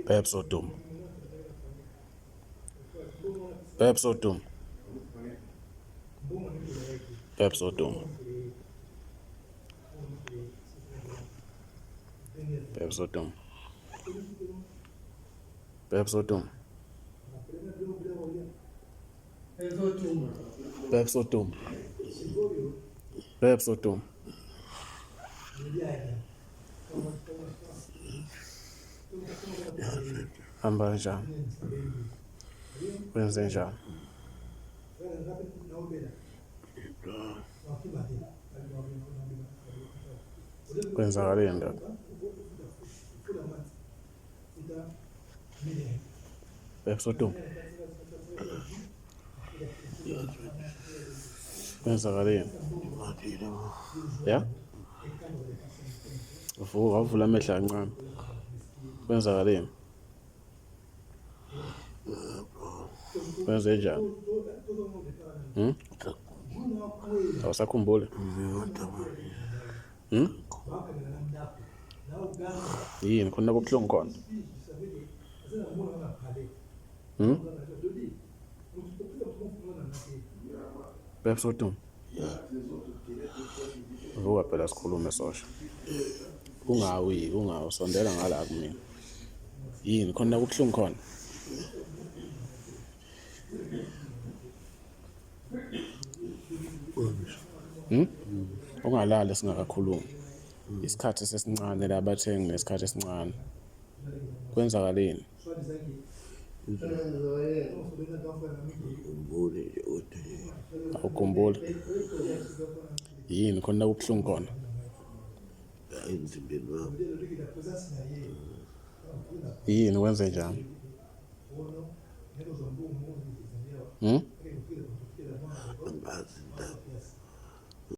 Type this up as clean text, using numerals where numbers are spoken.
Babs Oduma. Babs Oduma. Babs Oduma. Babs Oduma. Babs Oduma. Babs Oduma. Babs Oduma. Hamba kanjani? Wenze njani? Kwenzakaleni ndoda? Babs Oduma. Kwenzakaleni? Ya? Vuka, uvula amehlo kancane. Kwenzakaleni? Kwenze njani? Hmm? Awusakhumbuli? Hmm? Yini khona kubuhlungu khona? Hmm? Babs Oduma. Vuka phela sikhulume sosha. Ungawi, ungawi sondela ngala kumina. Yini khona kubuhlungu khona? Hmm? Ungalali singakakhulumi. Isikhathi sesincane la bathengi nesikhathi esincane. Kwenzakaleni? Awukhumbuli? Yini khona kubuhlungu khona? Emzimbeni wami. Yini wenze njani? Hmm? Angazi indaba.